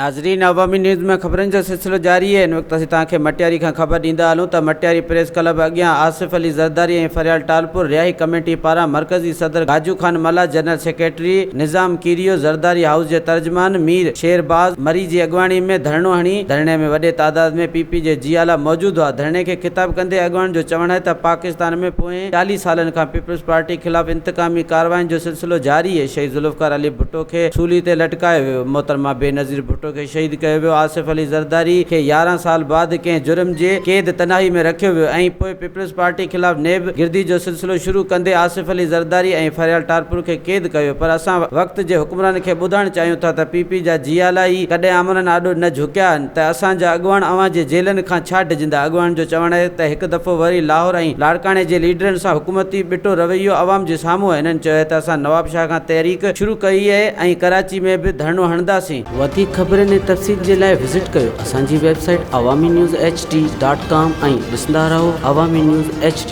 ناظرين عوامي نيوز ۾ خبرن جو سلسلو جاري آهي هن وقت اسين توهان کي مٽياري کان خبر ڏيندا هلون ته مٽياري پريس ڪلب اڳيان آصف علي زرداري ۽ فريال ٽالپر رهائي ڪميٽي پاران مرڪزي صدر گاجو خان ملاح جنرل سيڪريٽري نظام ڪيريو زرداري هائوس جي ترجمان مير شير باز مري جي اڳواڻي ۾ ڌرڻو هڻي ڌرڻي ۾ وڏي تعداد ۾ پي پي جي جيالا موجود هئا ڌرڻي کي خطاب ڪندي اڳواڻن جو چوڻ آهي ته پاڪستان ۾ پوئين 40 سالن کان پيپلز پارٽي خلاف انتقامي ڪاررواين جو سلسلو جاري اهي شهيد ذوالفقار علي ڀٽو کي سولي تي لٽڪايو ويو، محترمه بينظير ڀٽو کي شهيد ڪيو ويو، آصف علي زرداري کي 11 سال بعد ڪنهن جرم جي قيد تنهائي ۾ رکيو ويو ۽ پوء پيپلز پارٽي خلاف نيب گردي جو سلسلو شروع ڪندي آصف علي زرداري ۽ فريال ٽالپر کي قيد ڪيو پر اسان وقت جي حڪمرانن کي ٻڌائڻ چاهيون ٿا ته پي پي جا جيالا ئي ڪڏهن آمرن آڏو نه جهڪيا آهن ته اسان جا اڳواڻ اوهان جي جيلن کان ڇا ڊڄندا اڳواڻن جو چوڻ آهي ته هڪ دفعو وري لاهور ۽ لاڙڪاڻي جي ليڊرن سان حڪومتي ٻٽو رويو عوام جي سامهون آهي هنن چيو آهي ته اسان نوابشاهه کان تحريڪ شروع ڪئي آهي ۽ ڪراچي ۾ به ڌرڻو هڻنداسين. وڌيڪ خبرن ۽ تفصيل جي لاء وزٽ ڪيو اسان جي website Awami news H D dot com ۽ ڏسندا رهو عوامي نيوز ايڇ ڊي.